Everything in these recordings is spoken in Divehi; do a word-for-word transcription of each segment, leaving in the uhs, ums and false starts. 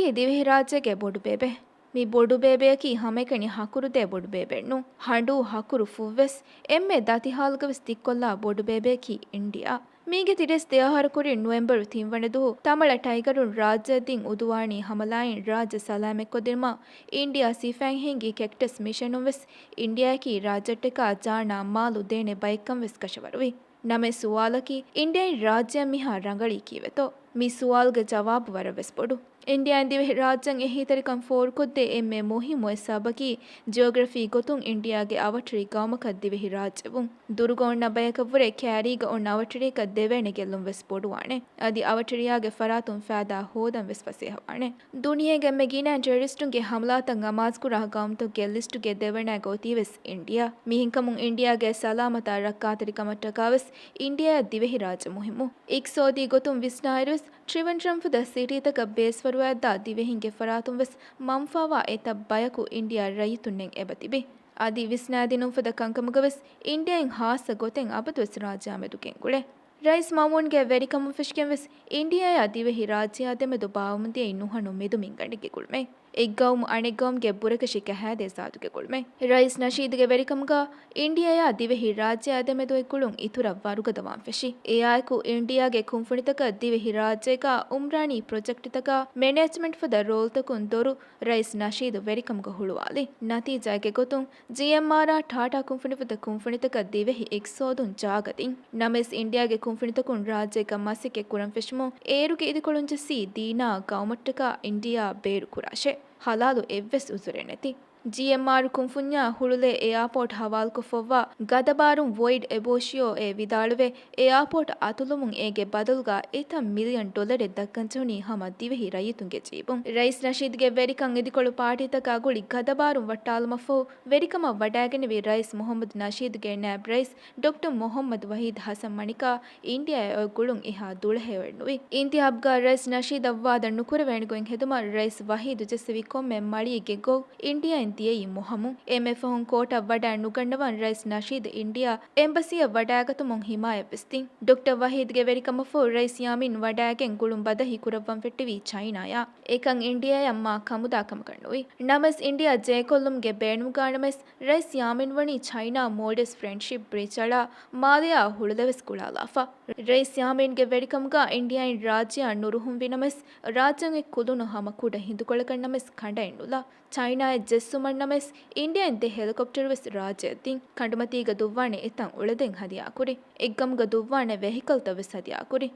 އެ ދިވެހިރާއްޖޭގެ ބޮޑުބޭބެ. މި ބޮޑުބޭބެއަކީ ހަމައެކަނި ހަކުރުދޭ ބޮޑުބޭބެއެއްނޫން. ހަނޑޫ ހަކުރު ފުއްވެސް އެންމެ ދަތި ހާލުގަވެސް ތިއްކޮށްލާ ބޮޑުބޭބެއަކީ އިންޑިއާ. މީގެ ތިރީސް ދެ އަހަރު ކުރިން ނޮވެމްބަރު ތިންވަނަ ދުވަހު ތަމަޅަ ޓައިގަރުން ރާއްޖެއަށް ދިން އުދުވާނީ ހަމަލާއިން ރާއްޖެ ސަލާމަތްކޮށްދިނުމަށް އިންޑިއާ ސިފައިން ހިންގި ކެކްޓަސް މިޝަނުން ވެސް އިންޑިއާއަކީ ރާއްޖެއަށްޓަކާ ޖާނާ މާލު ދޭނެ ބައެއްކަން ވެސް ކަށަވަރުވި. ނަމަވެސް ސުވާލަކީ، އިންޑިއާއިން ރާއްޖެއަށް މިހާ ރަނގަޅީ ކީއްވެތޯ؟ މި ސުވާލުގެ ޖަވާބު ވަރަށް ވެސް ބޮޑު. އިންޑިއާއިން ދިވެހި ރާއްޖެއަށް އެހީތެރިކަން ފޯރުކޮށްދޭ އެންމެ މުހިއްމު އެއް ސަބަބަކީ، ޖިއޮގްރަފީ ގޮތުން އިންޑިއާގެ އަވަށުރީ ގައުމަކަށް ދިވެހި ރާއްޖެވުން. ދުރުގަ އޮންނަ ބަޔަކަށްވުރެ ކައިރީގަ އޮންނަ އަވަށުރީކަށް ދެވޭނެ ގެއްލުން ވެސް ބޮޑުވާނެ. އަދި އަވަށުރީއާގެ ފަރާތުން ފައިދާ ހޯދަން ވެސް ފަސޭހަވާނެ. ދުނިޔޭގެ އެންމެ ގިނަ ޓެރަރިސްޓުންގެ ހަމަލާތައް އަމާޒުކުރާ ގައުމުތަކުގެ ލިސްޓުގެ ދެވަނައިގަ އޮތީވެސް އިންޑިއާ. މިހެންކަމުން އިންޑިއާގެ ސަލާމަތާ ރައްކާތެރިކަމަށްޓަކާވެސް އިންޑިއާއަށް ދިވެހިރާއްޖެ މުހިއްމު. އިޤްތިޞާދީ ގޮތުން ވިސްނާއިރުވެސް، ޓްރިވެންޑްރަމް ފަދަ ސިޓީތަކަށް ބޭސްފަރުވާތްދާ ދިވެހިންގެ ފަރާތުން ވެސް މަންފާވާ އެތައް ބަޔަކު އިންޑިއާ ރައްޔިތުންނެއް އެބަތިބި. އަދި ވިސްނާދިނުން ފަދަ ކަންކަމުގަވެސް އިންޑިއާއިން ހާއްސަ ގޮތެއް އަބަދުވެސް ރާއްޖެއާމެދު ގެންގުޅޭ. ރައީސް މައުމޫންގެ ވެރިކަމުން ފެށިގެން ވެސް އިންޑިއާއާ ދިވެހި ރާއްޖެއާ ދެމެދު ބާވަމުންދިޔައީ ނުހަނު މެދުމިންގަނޑެއްގެ ގުޅުމެއް. އެއްގައުމު އަނެއްގައުމުގެ ބުރަކަށި ކަހައިދޭ ޒާތުގެ ގުޅުމެއް. ރައީސް ނަޝީދުގެ ވެރިކަމުގަ އިންޑިއާއާ ދިވެހި ރާއްޖެއާ ދެމެދު އެއް ގުޅުން އިތުރަށް ވަރުގަދަވާން ފެށި. އެއާއެކު އިންޑިއާގެ ކުންފުނިތަކަށް ދިވެހި ރާއްޖޭގަ އުމްރާނީ ޕްރޮޖެކްޓްތަކާ މެނޭޖްމަންޓް ފަދަ ރޯލްތަކުން ދޮރު ރައީސް ނަޝީދު ވެރިކަމުގަ ހުޅުވާލި. ނަތީޖާގެ ގޮތުން ޖީއެމްއާރާ ޓާޓާ ކުންފުނިފަދަ ކުންފުނިތަކަށް ދިވެހި އިޤްތިޞާދުން ޖާގަ ދިން. ނަމަވެސް އިންޑިއާގެ ކުންފުނިތަކުން ރާއްޖޭގަ މަސައްކަތް ކުރަން ފެށުމުން އޭރުގެ އިދިކޮޅުން ޖެއްސީ ދީނާ ގައުމަށްޓަކާ އިންޑިއާ ބޭރު ކުރާށޭ. ހަލާލު އެއްވެސް އުޒުރެއް ނެތި. ޖީއެމްއާރު ކުންފުންޏާ ހުޅުލޭ އެއާޕޯޓް ހަވާލުކޮށްފައިވާ ގަދަބާރުން ވޮއިޑް އެބޯޝިއޯ އެ ވިދާޅުވޭ، އެއާޕޯޓް އަތުލުމުން އޭގެ ބަދަލުގަ އެތައް މިލިއަން ޑޮލަރެއް ދައްކަންޖެހުނީ ހަމަ ދިވެހި ރައްޔިތުންގެ ޖީބުން. ރައީސް ނަޝީދުގެ ވެރިކަން އިދިކޮޅު ޕާޓީތަކާ ގުޅި ގަދަބާރުން ވައްޓާލުމަށްފަހު ވެރިކަމަށް ވަޑައިގެނެވި ރައީސް މުހައްމަދު ނަޝީދުގެ ނާއިބް ރައީސް ޑޮކްޓަރ މުހައްމަދު ވަހީދު ހަސަން މަނިކާ އިންޑިއާއަށް އޮތް ގުޅުން އެހާ ދުޅަހެޔޮއެއް ނުވި. އިންތިހާބުގަ ރައީސް ނަޝީދަށް ވާދަ ނުކުރެވޭނެ ގޮތް ހެދުމަށް ރައީސް ވަހީދު ޖެއްސެވި ކޮންމެ މަޅީގެ ގޮތް އިންޑިއާއިން ދިޔައީ މުހަމު. އެންމެ ފަހުން ކޯޓަށް ވަޑައި ނުގަންނަވަން ރައީސް ނަޝީދު އިންޑިއާ އެމްބަސީއަށް ވަޑައިގަތުމުން ހިމާޔަތް ވެސް ދިން. ޑޮކްޓަރ ވަހީދުގެ ވެރިކަމަށްފަހު ރައީސް ޔާމީން ވަޑައިގެން ގުޅުން ބަދަހި ކުރައްވަން ފެއްޓެވީ ޗައިނާޔާ. އެކަން އިންޑިއާއަށް މާ ކަމުދާ ކަމަކަށް ނުވި. ނަމަވެސް އިންޑިއާ ޖެހިކޮށްލުމުގެ ބޭނުމުގަ ނަމަވެސް ރައީސް ޔާމީން ވަނީ ޗައިނާ މޯލްޑިވްސް ފްރެންޑްޝިޕް ބްރިޖް އަޅާ މާލެއާ ހުޅުލަވެސް ގުޅާލާފަ. ރައީސް ޔާމީންގެ ވެރިކަމުގަ އިންޑިއާއިން ރާއްޖެއާ ނުރުހުންވި ނަމަވެސް، ރާއްޖޭން އެ ކުލުނު ހަމަ ކުޑަ ހިނދުކޮޅަކަށް ނަމަވެސް ކަނޑައެއް ނުލާ. ޗައިނާއަށް ޖެއްސުމަށް ނަމަވެސް، އިންޑިއާއިން ދެ ހެލިކޮޕްޓަރު ވެސް ރާއްޖެއަށް ދިން. ކަނޑުމަތީގަ ދުއްވާނެ އެތައް އުޅަދެއް ހަދިޔާކުރި. އެއްގަމުގަ ދުއްވާނެ ވެހިކަލްތައް ވެސް ހަދިޔާކުރި.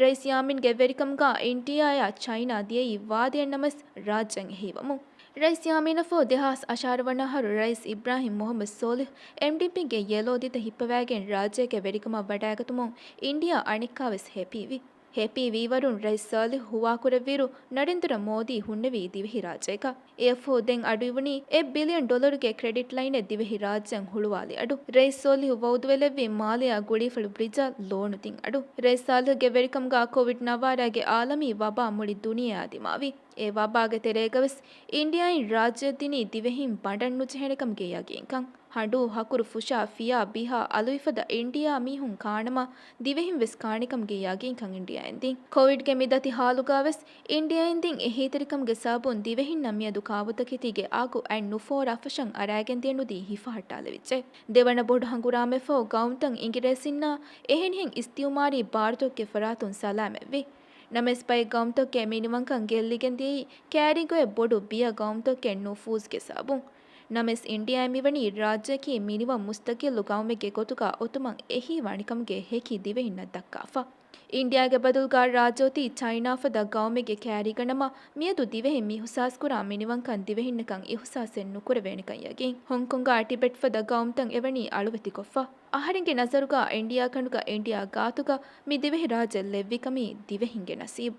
ރައީސް ޔާމީންގެ ވެރިކަމުގަ އިންޑިއާއާ ޗައިނާ ދިޔައީ ވާދައެއް ނަމަވެސް، ރާއްޖޭން އެހީވަމުން. ރައީސް ޔާމީނަށްފަހު ދެހާސް އަށާރަ ވަނަ އަހަރު ރައީސް އިބްރާހިމް މުހައްމަދު ސޯލިހު އެމްޑީޕީގެ ޔެލޯ ދިތަ ހިއްޕަވައިގެން ރާއްޖޭގެ ވެރިކަމަށް ވަޑައިގަތުމުން އިންޑިއާ އަނެއްކާވެސް ހެޕީވި. ހެޕީވީވަރުން ރައީސް ސޯލިހު ހުވާކުރެއްވިއިރު ނަރެންދުރަ މޯދީ ހުންނެވީ ދިވެހިރާއްޖޭގަ. އެއަށްފަހު ދެން އަޑުއިވުނީ އެއް ބިލިއަން ޑޮލަރުގެ ކްރެޑިޓް ލައިނެއް ދިވެހިރާއްޖެއަށް ހުޅުވާލި އަޑު. ރައީސް ސޯލިހު ވައުދުވެލެއްވީ މާލެއާ ގުޅީފަޅު ބްރިޖަށް ލޯނު ދިން އަޑު. ރައީސް ސޯލިހުގެ ވެރިކަމުގަ ކޮވިޑް ނައްވާރައިގެ އާލަމީ ވަބާ މުޅި ދުނިޔެއާ ދިމާވި. އެ ވަބާގެ ތެރޭގަވެސް އިންޑިއާއިން ރާއްޖެއަށް ދިނީ ދިވެހިން ބަނޑަށް ނުޖެހޭނެކަމުގެ ޔަގީންކަން. ހަނޑޫ، ހަކުރު ފުށާ، ފިޔާ، ބިހާ، އަލުވިފަދަ އިންޑިއާ މީހުން ކާނަމަ، ދިވެހިން ވެސް ކާނެކަމުގެ ޔަގީންކަން އިންޑިއާއިން ދިން. ކޮވިޑްގެ މި ދަތި ހާލުގަވެސް އިންޑިއާއިން ދިން އެހީތެރިކަމުގެ ސަބަބުން ދިވެހިންނަށް މިއަދު ކާބުތަކެތީގެ އަގު އަތް ނުފޯރާ ފަށަން އަރައިގެންދިޔަ ނުދީ ހިފަހައްޓާލެވިއްޖެ. ދެވަނަ ބޮޑު ހަނގުރާމައަށްފަހު ގައުމުތައް އިނގިރޭސިންނާ އެހެނިހެން އިސްތިއުމާރީ ބާރުތަކުގެ ފަރާތުން ސަލާމަތްވި. ނަމަވެސް ބައެއް ގައުމުތަކުގެ މިނިވަންކަން ގެއްލިގެން ދިޔައީ ކައިރީގަ އޮތް ބޮޑު ބިޔަ ގައުމުތަކުގެ ނުފޫޒުގެ ސަބަބުން. ނަމަވެސް އިންޑިއާއިން މިވަނީ ރާއްޖެއަކީ މިނިވަން މުސްތަގިއްލު ގައުމެއްގެ ގޮތުގަ އޮތުމަށް އެހީވާނެކަމުގެ ހެކި ދިވެހިންނަށް ދައްކާފަ. އިންޑިއާގެ ބަދަލުގަ ރާއްޖެ އޮތީ ޗައިނާ ފަދަ ގައުމެއްގެ ކައިރީގަ ނަމަ، މިއަދު ދިވެހިން މި އިހުސާސްކުރާ މިނިވަންކަން ދިވެހިންނަކަށް އިހުސާސެއް ނުކުރެވޭނެކަން ޔަގީން. ހޮންކޮންގާ ޓިބެޓް ފަދަ ގައުމުތައް އެވަނީ އަޅުވެތިކޮށްފަ. އަހަރެންގެ ނަޒަރުގަ އިންޑިއާ ކަނޑުގަ އިންޑިއާ ގާތުގަ މި ދިވެހި ރާއްޖެ ލެއްވިކަމީ ދިވެހިންގެ ނަސީބު.